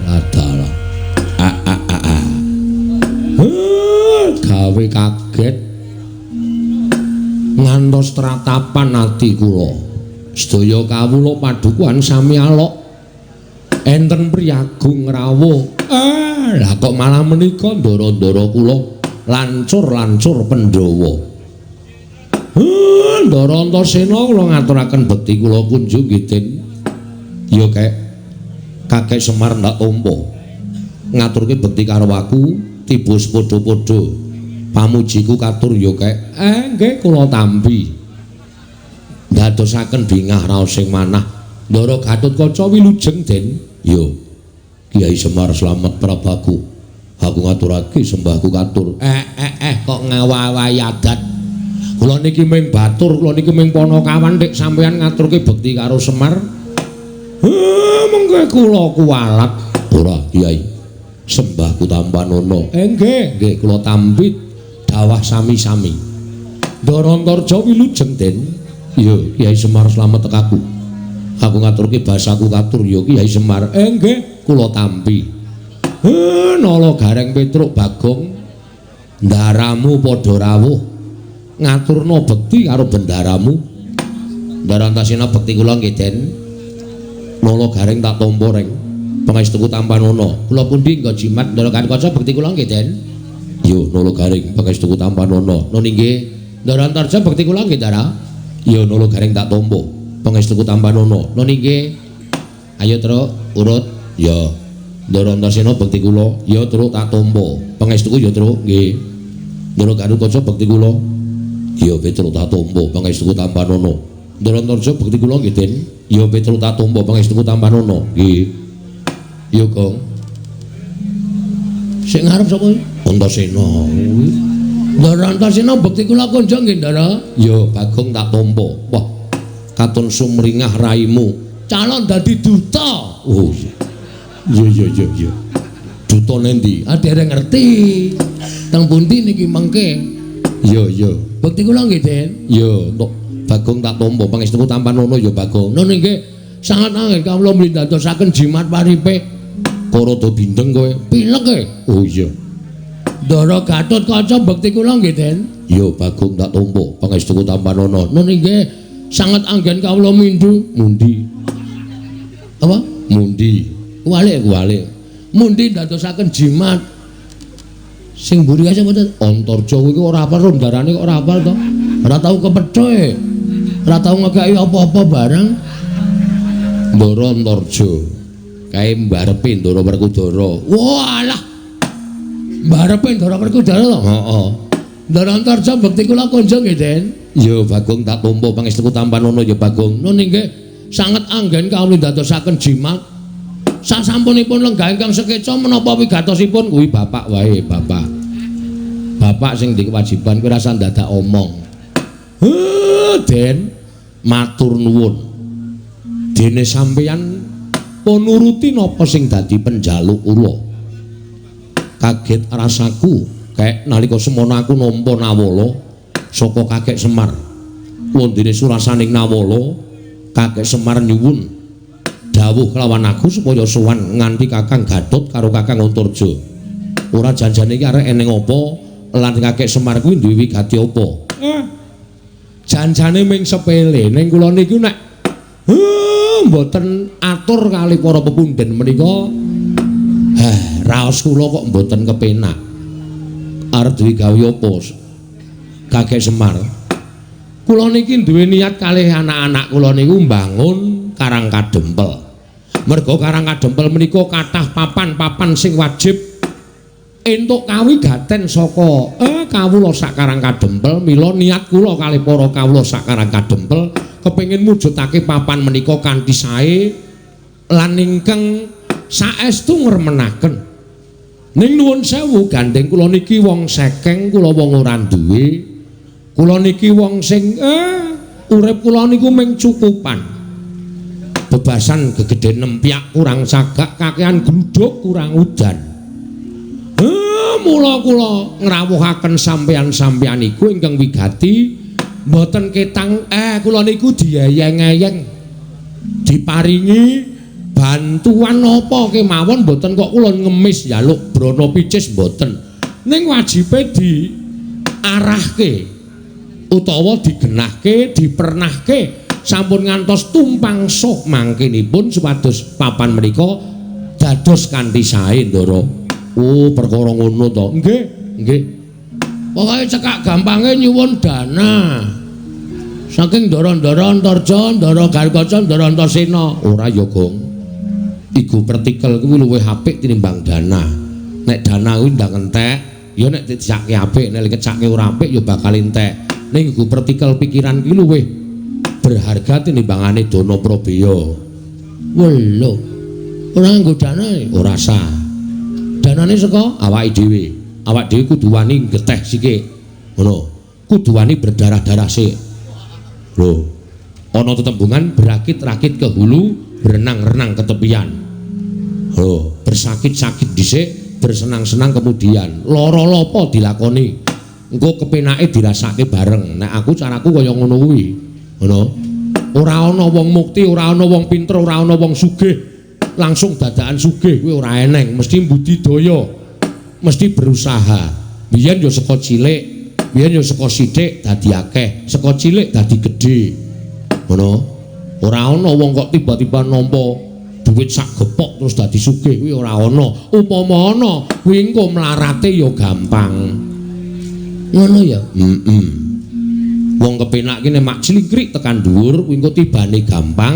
Adalah. A a a a. Gawe kaget. Ngantos tratapan ati kula. Sedaya kawula padukuhan sami alok. Enten priyagung rawuh. Lah kok malah menika ndara-ndara kula lancur-lancur Pandhawa. Ndara Antasena kula ngaturaken bekti kula kunjung nggih Den. Ya kek Kakek Semar ndak tampa. Ngaturke bekti karo aku tiba padha-padha. Pamujiku katur ya kek. Nggih kula tampi. Ndadosaken bingah raos sing manah. Ndara Gatotkaca wilujeng Den. Ya. Kyai Semar slamet prabaku. Aku ngaturake sembahku katur. Kok ngawawahi adat. Kula niki ming batur, kula niki ming panakawan nek sampeyan ngaturke bekti karo Semar. Mengke kula kuwalat. Ora, Kyai. Sembahku tampanono. Nggih, nggih kula tampi dawah sami-sami. Ndara Antarja wilujeng Den. Ya, Kyai Semar slamet tekaku. Aku ngaturke basaku katur ya Kyai Semar. Nggih, kula tampi. Nala Gareng Petruk Bagong ndaramu padha rawuh ngaturna bekti karo bendaramu. Ndara Antasena bekti kula nggih Den. Nala Gareng tak tampa reng. Pangestuku tampanono. Kula pundi nggo jimat Ndara Gatotkaca bekti kula nggih Den. Yo Nala Gareng pangestuku tampanono. Nun inggih. Ndara Antarja bekti kula nggih Ndara. Yo Nala Gareng tak tampa. Pangestuku tampanono. Nun inggih. Ayo Truk urut. Ya. Ndara Antasena bekti kula. Ya Truk tak tampa. Pangestuku ya Truk nggih. Ndara Gatotkaca bekti kula. Ya Petruk tak tampa. Pangestuku tampanono. Ndara Antarja bekti kula nggih Den. Ya Petruk tak tampa. Pangestuku tampanono. Nggih. Ya Gong. Sing ngarep sapa? Antasena. Ndara Antasena bekti kula konjong nggih Ndara. Ya Bagong tak tampa. Wah. Katon sumringah raimu. Calon dadi duta. Oh. Iya iya iya iya. Duta nendi? Ah dereng ngerti. Teng pundi niki mengke? Iya iya. Bekti kula nggih Den. Iya, tok Bagong tak tampa. Pangestuku tampanono ya Bagong. Nun nggih. Sanget anggen kawula mlindadosaken jimat paripe. Kok rada bindeng kowe? Pilek e. Oh iya. Ndara Gatotkaca bekti kula nggih Den. Iya Bagong tak tampa. Pangestuku tampanono. Nun nggih. Sanget anggen kawula mindhu. Mundi. Apa? Mundi. Kuwalik kuwalik. Mundi ndadosaken jimat. Sing mburi kae sapa to? Antarja kuwi ora hafal rondarane kok ora hafal to. Ora tau kepethoe. Ora tau ngekeki apa-apa barang. Ndara Antarja. Kae mbarepe Ndara Werkudara. Walah. Mbarepe Ndara Werkudara to? Heeh. Ndara Antarja bekti kula konjong nggih Den. Ya Bagong tak tampa. Pangestuku tampanono ya Bagong. Nun inggih sanget anggen kawula ndadosaken jimat. Sasampunipun lenggah ingkang sekeca menapa wigatosipun kuwi bapak wae bapak. Bapak sing ndek kewajiban kuwi rasa ndadak omong. Den matur nuwun. Dene sampeyan pun nuruti napa sing dadi penjaluk kula. Kaget rasaku kek nalika semono aku nampa nawala saka Kakek Semar. Wondene surasaning nawala Kakek Semar nyuwun dawuh kelawan aku supaya sowan nganti Kakang Gatot karo Kakang Antarja. Ora janjane iki arek eneng apa lan Kakek Semar kuwi duwe wigati apa? Janjane ming sepele ning kula niku nek mboten atur kali para pepundhen menika raos kula kok mboten kepenak. Arep duwe gawe apa Kakek Semar? Kula niki duwe niat kalih anak-anak kula niku mbangun Karang Kadempel. Merga Karang Kadempel menika kathah papan-papan sing wajib entuk kawigaten saka kawula sak Karang Kadempel. Mila niat kula kalih para kawula sak Karang Kadempel kepengin mujudake papan menika kanthi sae lan ingkang saestu ngremenaken. Ning nuwun sewu gandeng kula niki wong sekeng, kula wong ora duwe. Kula niki wong sing urip kula niku ming cukupan. Bebasan gegeden nempyak kurang sagak, kakean gluduk kurang udan. Mula kula ngrawuhaken sampeyan-sampeyan iku ingkang wigati mboten ketang kula niku dieyeng-eyeng diparingi Bantuan apa kemawon mboten kok kula ngemis njaluk brana picis mboten. Ning wajibe diarahke utawa digenahke, dipernahke sampun ngantos tumpang suh mangkinipun supados papan menika dados kanthi sae, Ndara. Oh, perkara ngono to. Nggih, nggih. Pokoke cekak gampange nyuwun dana. Saking ndara-ndara Antarja, ndara Garkaca, ndara Antasena. Ora ya, Gong. Igu pertikel kuwi luwih apik tinimbang dana. Nek dana kuwi ndang entek, ya nek dicake apik, nek dikecake ora apik ya bakal entek. Ning igu pertikel pikiran kuwi luwih berharga tinimbangane dana prabeya. Welo. Ora nganggo dana, ora sah. Danane saka awake dhewe. Awak dhewe kudu wani geteh sithik. Ngono. Kudu wani berdarah-darah sik. Lho. Ana tetembungan berakit-rakit ke hulu, berenang-renang ke tepian. Lho, bersakit-sakit dhisik, bersenang-senang kemudian. Lara lopo dilakoni. Engko kepenake dirasake bareng. Nek aku caraku kaya ngono kuwi. Ngono. Ora ana wong mukti, ora ana wong pinter, ora ana wong sugih. Langsung dadakan sugih kuwi ora eneng, mesti budidaya. Mesti berusaha. Biyen ya saka cilik, biyen ya saka sithik dadi akeh, saka cilik dadi gedhe. Ngono. Ora ana wong kok tiba-tiba nampa duit sak gepok terus dadi sugih kuwi ora ana. Upama ana, kuwi engko mlarate ya gampang. Ngono ya? Heeh. Wong kepenak ki nek mak clingkrik tekan dhuwur kuwi engko tibane gampang,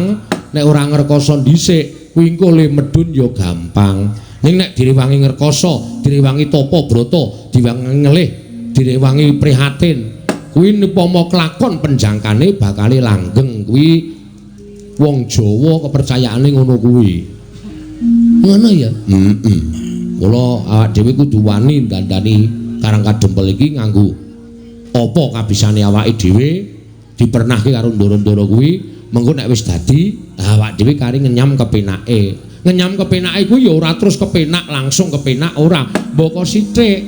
nek ora ngrekoso dhisik kuwi engko le medhun ya gampang. Ning nek direwangi ngrekoso, direwangi tapa brata, diwangi ngelih, direwangi prihatin, kuwi upama kelakon penjangkane bakale langgeng. Kuwi wong Jawa kepercayaane ngono kuwi. Ngono ya? Heeh. Mula awak dhewe kudu wani dandani Karang Kadempel iki nganggo apa kabisane awake dhewe, dipernahke karo ndoro-ndoro kuwi, mengko nek wis dadi awak dhewe kari ngenyam kepenake. Ngenyam kepenake kuwi ya ora terus kepenak langsung kepenak ora, mboko sithik.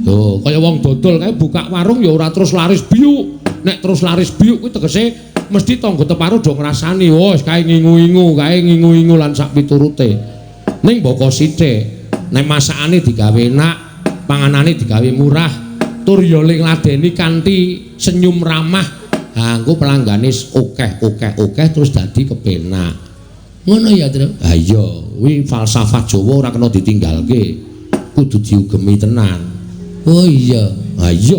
Lho, kaya wong dodol kae buka warung ya ora terus laris biuk. Nek terus laris biuk kuwi tegese mesti tangga teparo do ngrasani, wis kae ngingu-ingu, kae ngingu-ingu lan sak piturute. Ning mboko sithik, nek masakane digawe enak, panganane digawe murah, tur ya ngladeni kanthi senyum ramah, ha engko pelanggane akeh-akeh-akeh terus dadi kepenak. Ngono ya, Tru? Ha iya, kuwi falsafah Jawa ora kena ditinggalke. Kudu diugemi tenan. Oh iya. Ha iya.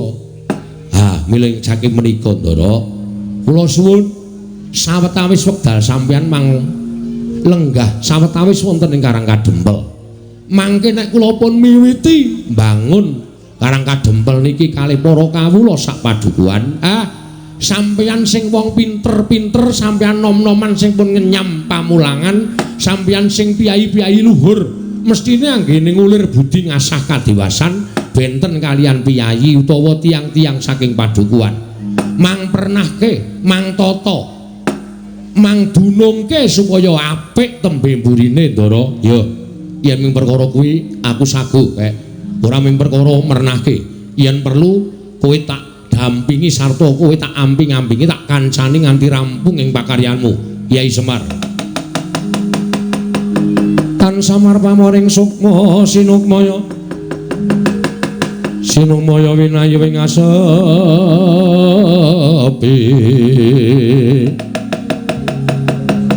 Ha, milih saking menika, Ndara. Kula suwun sawetawis wekdal sampeyan mang lenggah sawetawis wonten ing Karang Kadempel. Mangke nek kula pun miwiti mbangun Karang Kadempel niki kalih para kawula sak padukuhan, ah sampeyan sing wong pinter-pinter, sampeyan nom-noman sing pun ngenyam pamulangan, sampeyan sing piyai-piyai luhur, mestine anggene ngulir budi ngasah kadewasan benten kalian piyayi utawa tiang-tiang saking padukuhan. Mang pernahke, mang tata, mang dunungke supaya apik tembe mburine, Ndara. Ya, yen ming perkara kuwi aku saguh kek. Ora ming perkara mernahke. Yen perlu kowe tak dampingi sarta kowe tak amping-ampingi, tak kancani nganti rampung ing pakaryanmu, Yai Semar. Tan samar pamoring sukma sinukmaya. Sinukmaya winayu ing asepi.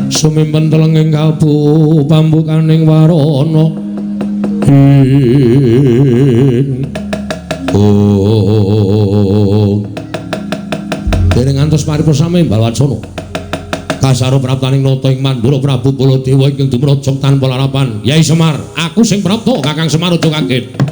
Sumimpen telenging kalbu pambukaning warana. Ing oh. Dereng ngantos paripurna sami balwacana. Kasaro praptaning nata ing Mandura Prabu Baladewa ingkang dumraja tanpa larapan. Yai Semar, aku sing prapta, Kakang Semar aja kaget.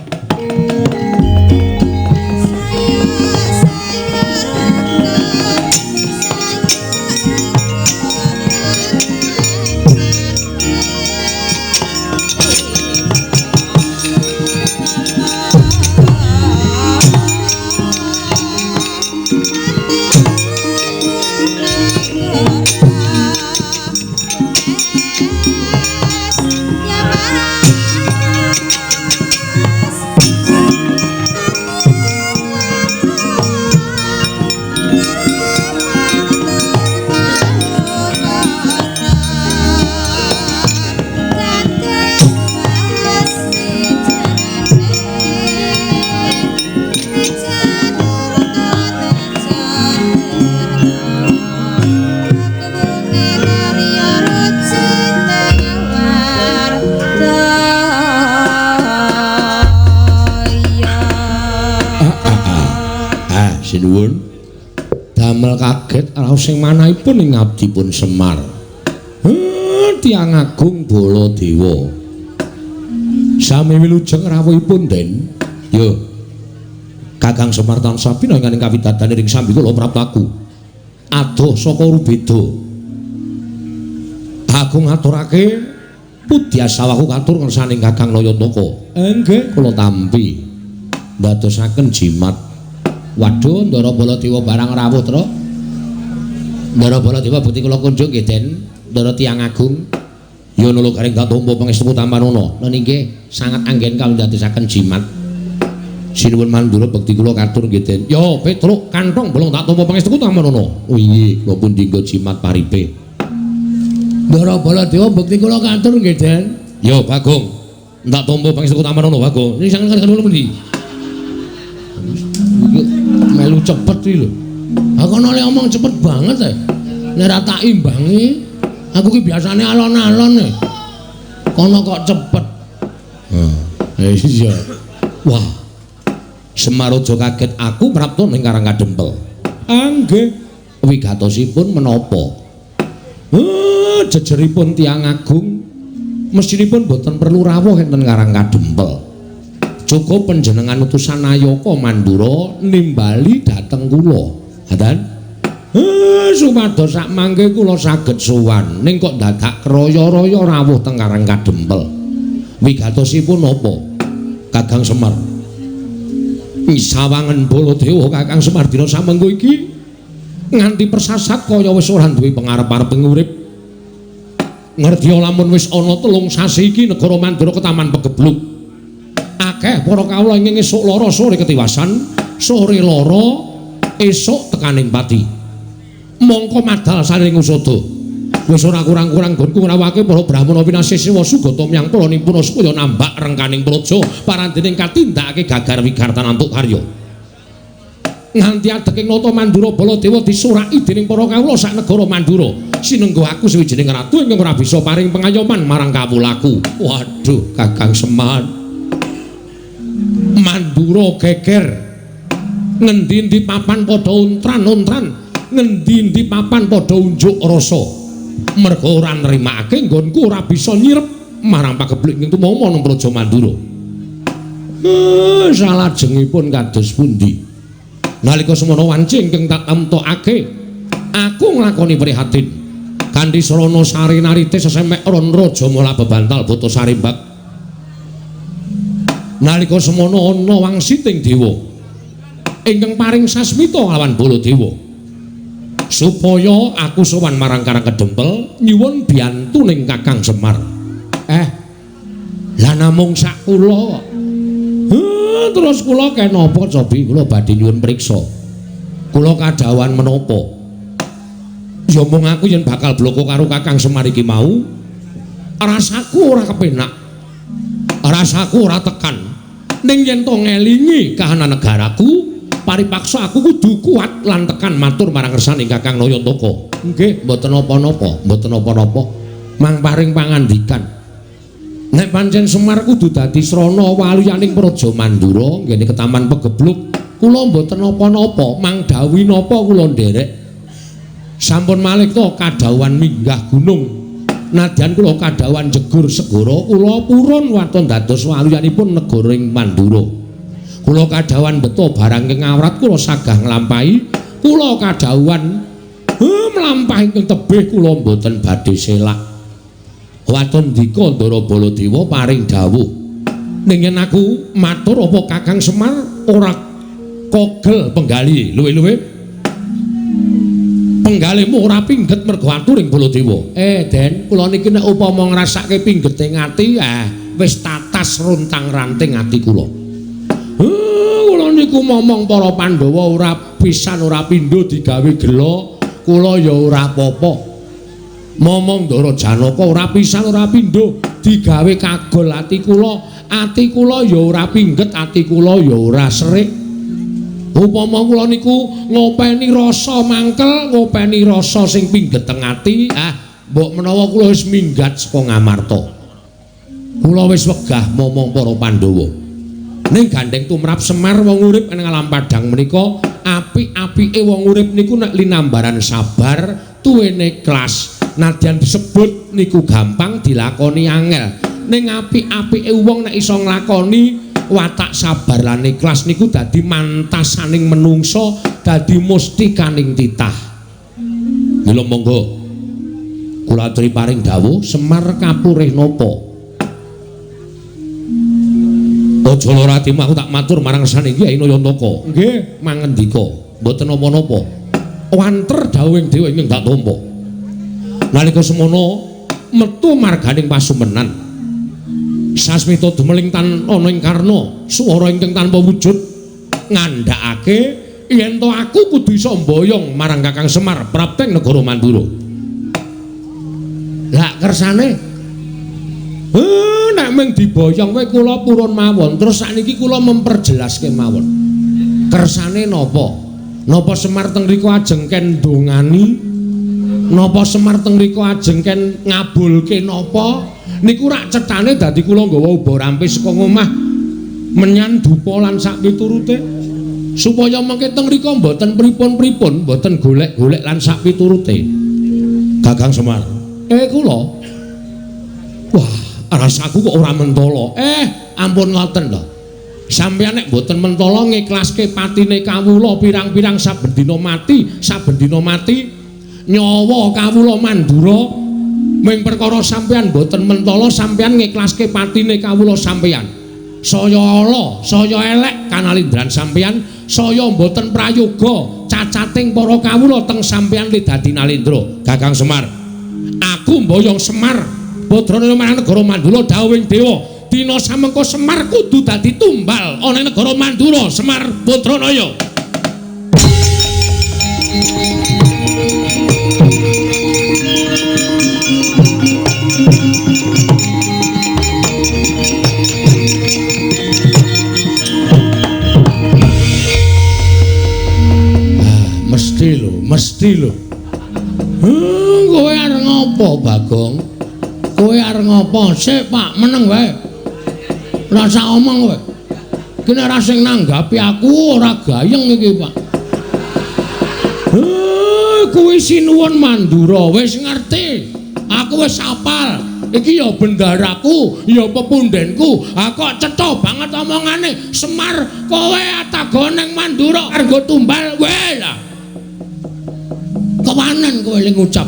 Yes. sinuwun. Damel kaget raos sing manahipun ing abdipun Semar. Tiyang agung Baladewa. Sami wilujeng rawuhipun, Den. Yo. Kakang Semar tansah pinangan ing kawidadan ing sambi kula praptaku. Adoh saka Rubeda. Aku ngaturake pudyasawaku katur ngersaning Kakang Nayantaka. Nggih, kula tampi. Ndadosaken jimat. Waduh, Ndara Baladewa barang rawuh, Tru. Ndara Baladewa bukti kula kunjung nggih, Den. Ndara tiyang agung. Ya nula garing tak tampa pangestu tampanana. Lha nggih, sangat anggen kawindadosaken jimat. Sinuwun mandura bekti kula katur nggih, Den. Ya, Petruk kantong bolong tak tampa pangestu tampanana. Oh iya, kula pun dinggo jimat paripe. Ndara Baladewa bekti kula katur nggih, Den. Ya, Bagong. Tak tampa pangestu tampanana, Bagong. Ini sangat kula pundi? Melu cepet iki lho. Aku ana le omong cepet banget e. Nek ora tak imbangi, aku ki biasane alon-alon e. Kono kok cepet. Heh, iya. Wah. Semar aja kaget aku prapta ning Karang Kadempel. Nggih. Wigatosipun menapa? Jejeripun tiyang agung mestinipun boten perlu rawuh enten Karang Kadempel. Cukup panjenengan utusan Nayaka Mandura nimbali dhateng kula. Ngaten? Supados sak mangke kula saged sowan. Ning kok dadak kraya-raya rawuh teng Karang Kadempel. Wigatosipun napa? Kakang Semar. Sawangen Baladewa Kakang Semar dina samengko iki nganti persasat kaya wis ora duwe pengarep-arep urip. Ngerti lamun wis ana 3 sasi iki negara Mandura ketaman pegebluk. Akeh para kawula ingkang esuk lara sore ketiwasan, sore lara esuk tekaning pati. Mongko madal saring usada. Wis ora kurang-kurang nggonku ngrawake para brahmana pinasih sewa sugata myang pala nimpuna supaya nambak rengkaning praja parandening katindakake gagar wigartan antuk karya. Nganti adeking nata Mandura Baladewa disuraki dening para kawula sak negara Mandura. Sinenggo aku sawijining ratu ingkang ora bisa paring pengayoman marang kawulaku. Waduh, Kakang Semar. Mandura geger. Ngendi-endi papan padha untran-untran, ngendi-endi papan padha unjuk rasa. Merga ora nrimakake nggonku ora bisa nyirep marang pagebluk ing tumama nang Praja Mandura. Salajengipun kados pundi? Nalika semono wanci ingkang tak temtokake, aku nglakoni prihatin. Kanthi sarana sari narite sesemek ron raja mula bebantal buta sarimbak. Nalika semono ana wangsiting dewa ingkang paring sasmita lawan Baladewa supaya aku sowan marang Karang Kedempel nyuwun biyantuning Kakang Semar. Lah namung sak kula. Terus kula kenapa cobi kula badhe nyuwun priksa. Kula kadhawuhan menapa? Ya mung aku yen bakal bloko karo Kakang Semar iki mau, rasaku ora kepenak. Rasaku ora tekan. Ning yen to ngelingi kahanan negaraku, paripaksa aku kudu kuat lan tekan matur marang ngersaning Kakang Nayantaka. Nggih, mboten napa-napa, mboten napa-napa. Mang paring pangandikan. Nek pancen Semar kudu dadi srana waluyaning Praja Mandura nggene ketaman pegebluk, kula mboten napa-napa, mang dawuhi napa kula nderek. Sampun malih to kadhawuhan minggah gunung. Nadyan kula kadhawuhan jegur segara, kula purun waton dados waluyanipun negara ing Mandura. Kula kadhawuhan beto barang ing awrat kula sagah nglampahi, kula kadhawuhan mlampah ingkang tebih kula mboten badhe selak. Waton dika Ndara Baladewa paring dawuh. Ning yen aku matur apa Kakang Semar ora kogel penggali luwe-luwe. Penggalihmu ora pingget mergo aturing Baladewa. Den, kula niki nek upama ngrasake pinggete ati, wis tatas runtang-ranting ati kula. Kula niku momong para Pandhawa ora pisan ora pindho digawe gela, kula ya ora apa-apa. Momong Ndara Janaka ora pisan ora pindho digawe kagol ati kula ya ora pingget, ati kula ya ora serik. Upama kula niku ngopeni rasa mangkel, ngopeni rasa sing pingget teng ati, mbok menawa kula wis minggat saka Ngamarta. Kula wis wegah momong para Pandhawa. Ning gandeng tumrap Semar wong urip ing alam padhang menika Apik-apike wong urip niku nek linambaran sabar, tuwene ikhlas. Nadyan disebut niku gampang dilakoni angel. Ning apik-apike wong nek iso nglakoni watak sabar lan ikhlas niku dadi mantasaning menungso, dadi mustikaning titah. Mila monggo kula aturi paring dawuh Semar kapurih napa? Aja lara atimu, aku tak matur marang sane Kyai Nayantaka. Nggih, mangendika, mboten napa-napa. Wanter dawuhing dewa ingkang tak tampa. Nalika semono metu marganing pasumenan. Sasmita dumeling tan ana ing karna, swara ingkang tanpa wujud ngandhakake yen to aku kudu iso mboyong marang Kakang Semar prapteng negara Mandura. Lah kersane nek mung diboyong kowe kula purun mawon. Terus sakniki kula memperjelas kemawon. Kersane napa? Napa Semar teng mriku ajeng ken ndongani? Napa Semar teng mriku ajeng ken ngabulke napa? Niku rak cethane dadi kula nggawa uba rampe saka ngomah menyan dupa lan sak piturute supaya mengke teng mriku mboten pripun-pripun, mboten golek-golek lan sak piturute. Kakang Semar, kula. Wah, rasaku kok ora mentala. Ampun ngoten lho. Sampeyan nek mboten mentala ngiklaske patine kawula pirang-pirang saben dina mati, saben dina mati nyawa kawula Mandura. Ming perkara sampeyan mboten mentala sampeyan ngiklaske patine kawula sampeyan. Saya ala, saya elek kanalindran sampeyan, saya mboten prayoga cacating para kawula teng sampeyan li dadi nalindra. Kakang Semar, aku mboyong Semar Badranaya marang negara Mandura dawuhing dewa. Dina samengko Semar kudu dadi tumbal ana ing negara Mandura. Semar Badranaya. Mesti lho, mesti lho. Kowe arep ngopo, Bagong? Kowe arep ngopo? Sik, Pak, meneng wae. Rasa omong kowe. Ki nek ora sing nanggapi aku ora gayeng iki, Pak. Kuwi sinuwun Mandura, wis ngerti. Aku wis apal. Iki ya bendaraku, ya pepundhenku. Ha kok cetha banget omongane. Semar, kowe ataga ning Mandura arep nggo tumbal kowe lah. Kewanen kowe ling ngucap.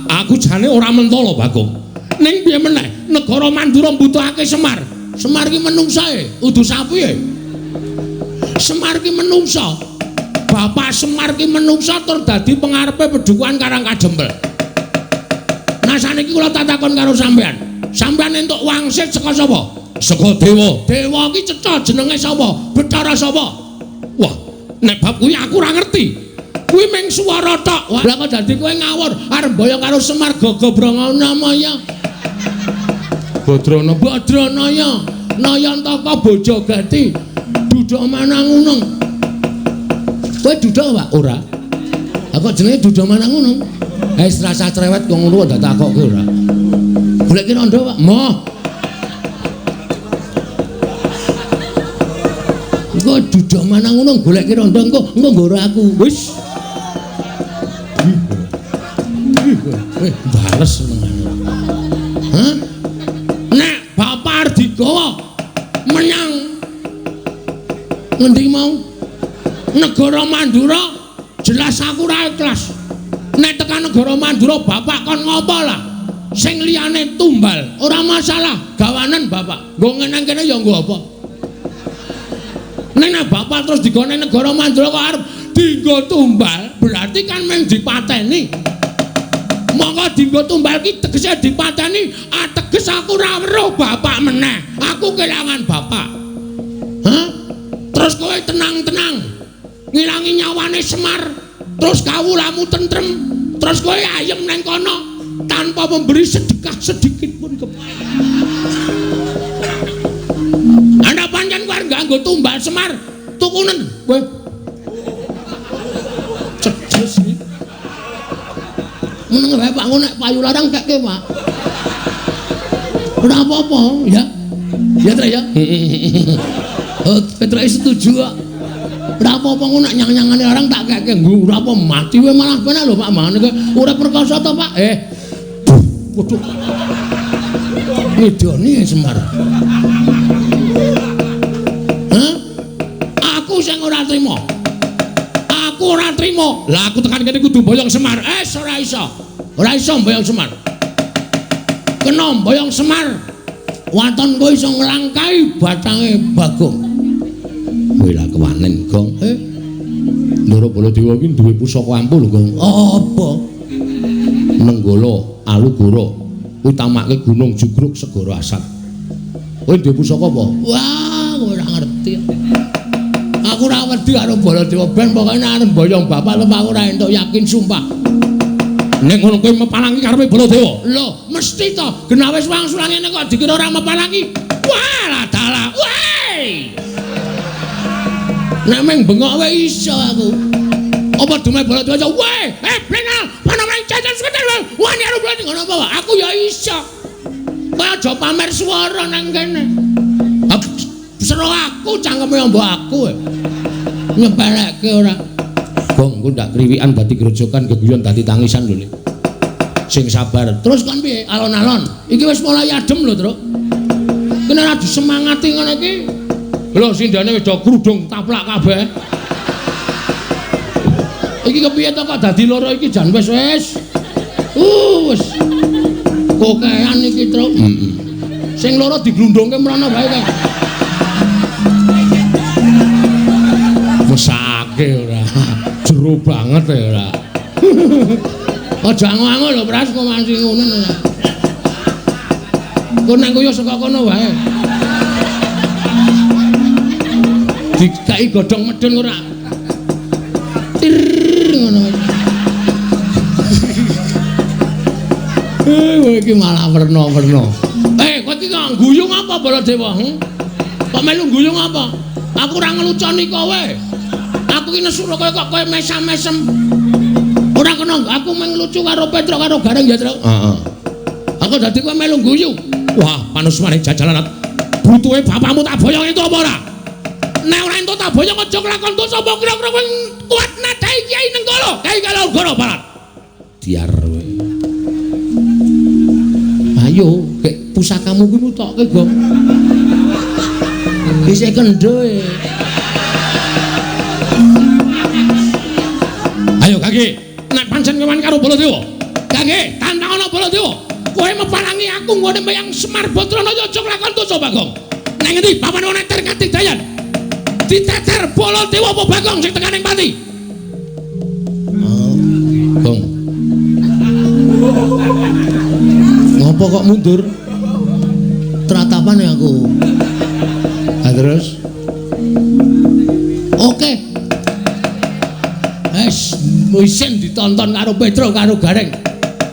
Aku jane ora mentala, Bagong. Ning piye meneh, negara Mandura mbutuhake Semar. Semar ki menungsae, udu sapi e. Semar ki menungsa. Bapak Semar ki menungsa tur dadi pengarepe pedukuhan Karang Kadempel. Nah saniki kula tatakon karo sampean. Sampean entuk wangsit saka sapa? Saka dewa. Dewa ki cetha jenenge sapa? Bathara sapa? Wah, nek bab kuwi aku ora ngerti. Kuwi mung swara tok. Lah kok dadi kowe ngawur arep mboyong karo Semar gogobrongono maya. Badrana Badranaya Nayantaka Bojogati Duda Manangunung. Kowe duda, Pak? Ora. Lah kok jenenge Duda Manangunung? Wis rasa cerewet kok ngono kok takokke ora. Goleki rondo, Pak. Moh. Engko Duda Manangunung goleki rondo engko engko nggoro aku. Wis. Bales senengane. Hah? Nek bapak arep digawa menyang ngendi mau? Negara Mandura, jelas aku ora ikhlas. Nek tekan negara Mandura bapak kon ngopo lah? Sing liyane tumbal, ora masalah, gawanen bapak. Nggo ngeneng kene ya nggo apa? Nek bapak terus digone negara Mandura kok arep dienggo tumbal, berarti kan mung dipateni. Monggo dienggo tumbal ki tegese dipateni, ateges aku ora weruh bapak meneh. Aku kelangan bapak. Hah? Terus kowe tenang-tenang ngilangi nyawane Semar, terus kawulamu tentrem, terus kowe ayem neng kono tanpa memberi sedekah sedikit pun ke. Ana pancen kowe nganggo tumbal Semar, tukunen kowe. Cedes iki. Meneng wae Pak, nek payu larang kekke, Pak. Ora apa-apa, ya. Ya, Tre ya. Oh, Petroke setuju kok. Ora apa-apa ngono nek nyang-nyangane orang tak keke nggo ora apa mati wae malah penak lho Pak mangane kowe ora perkasa to Pak. Waduh. Ngidoni Semar. Hah? Aku sing ora trima. Aku ora trima. Lah aku tekan kene kudu mboyong Semar. Ora iso. Ora iso mboyong Semar. Kena mboyong Semar. Waton kowe iso nglangkai batange Bagong. Kowe lah kewanen, Gong. Ndara Baladewa iki duwe pusaka ampuh lho, Gong. Apa? Nenggala Alugoro utamake Gunung Jugruk Segara Asat. Kowe duwe pusaka apa? Wah, kowe ora ngerti. Aku ora wedi karo Baladewa ben pokoke nek arep mboyong bapak lho aku ora entuk yakin sumpah. Nek ngono kowe mepalangi karepe Baladewa. Lho, mesti to. Genah wis wangsulan ngene kok dikira ora mepalangi. Wah, lah dalah. Weh. Nek meng bengok wae iso aku. Apa dume Baladewa iso? Weh, blenal, panamane cacan seketer. Wani karo Baladewa ngono apa? Aku ya iso. Kowe aja pamer swara nang kene. Sero aku cangkeme mbok aku. Nyepelekke ora. Gong, engko ndak kriwikan dadi grojokan geguyon dadi tangisan lho. Sing sabar. Terus kon piye? Alon-alon. Iki wis mulai adem lho, Truk. Kene ora disemangati ngono iki. Lho sindane wis do krudung taplak kabeh. Iki kepiye to kok dadi loro iki jan wis wis. Wis. Kokean iki, Truk. Heeh. Sing loro diglundungke mrono wae kae. Mesake ora. Jero banget ya ora. Aja angu-angu lho Pras kok masih ngono ora. Kok nang koyo saka kono wae. Dikai godhong medhun ora. Tir ngono. Kowe iki malah werna-werna. Kowe iki kok guyung apa Baladewa? Kok melu guyung apa? Aku ora ngeluconi kowe. Aku iki nesu kowe kok kowe mesam-mesem. Ora kena aku mung lucu karo Petruk karo Gareng ya, Truk. Heeh. Aku dadi kowe melu guyu. Wah, panusmane jajalan. Butuhe bapakmu tak boyong itu apa ora? Nek ora entuk tak boyong aja kelakon dosa apa kira-kira kowe kuat nadai Kyai Nenggala, Kyai Kalogoro Barat. Diar kowe. Ayo, gek pusakamu kuwi mutokke, Gong. Isih kendho e. Ayo Kaki, nek pancen kewan karo Baladewa. Kaki, tantang ana Baladewa. Kowe mepalangi aku nggone meyang Semar Badranaya aja kelakon dosa Bagong. Nang ngendi papan ana ter katidayan? Diteter Baladewa apa Bagong sing tekan ing pati? Oh, Gong. Ngopo kok mundur? Tratapan ya aku. Nah, terus? Oke. Wes, isin ditonton karo Petruk karo Gareng.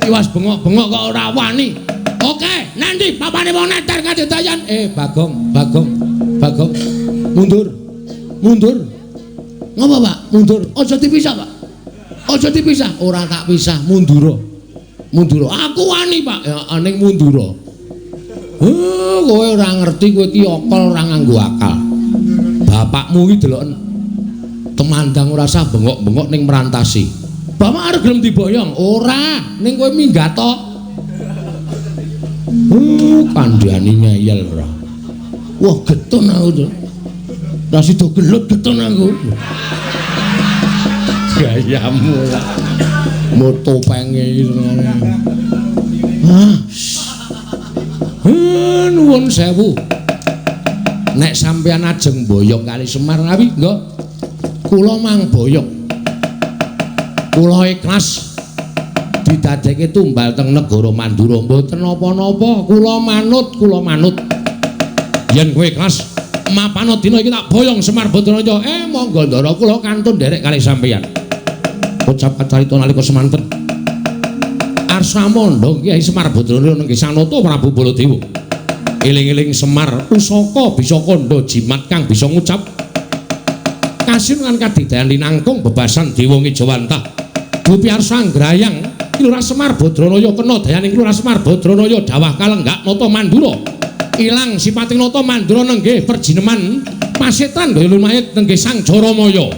Tiwas bengok-bengok kok ora wani. Oke, nanti papane wong neter kadidayan. Bagong, Bagong, Bagong. Mundur. Mundur. Ngopo, Pak? Mundur. Aja dipisah, Pak. Aja dipisah. Ora tak pisah, mundura. Mundura. Aku wani, Pak. Ya ning mundura. Kowe ora ngerti kowe iki akal ora nganggo akal. Bapakmu iki deloken temandang ora sah bengok-bengok ning merantasi. Bapak arep gelem diboyong? Ora, ning kowe minggat to. Kandhane ngeyel ora. Wah, getun aku to. Ra sida gelut getun aku. Gayamu ora. Moto penge iki senengane. Ah. Nuwun sewu. Nek sampeyan ajeng boyong kali Semar ngawi, nggih. Kula mang boyong. Kula ikhlas didadekke tumbal teng negara Mandura. Mboten napa-napa, kula manut, kula manut. Yen kowe ikhlas mapana dina iki tak boyong Semar Badranaya. Monggo ndara kula kantun nderek kali sampeyan. Ucap kacarita nalika semanten. Arsa mandha Kyai Semar Badranaya nenggih Sanata Prabu Baladewa. Eling-eling Semar pusaka bisa kandha jimat kang bisa ngucap kasinungan kadidayan linangkung bebasan dewa ngejawantah. Dupi arsa nggrayang Ki Lurah Semar Badranaya kena dayaning Lurah Semar Badranaya dawah kalenggak nata Mandura. Ilang sipating nata mandra nenggih perjineman pasetan gaya lumayit nenggih Sang Jaramaya.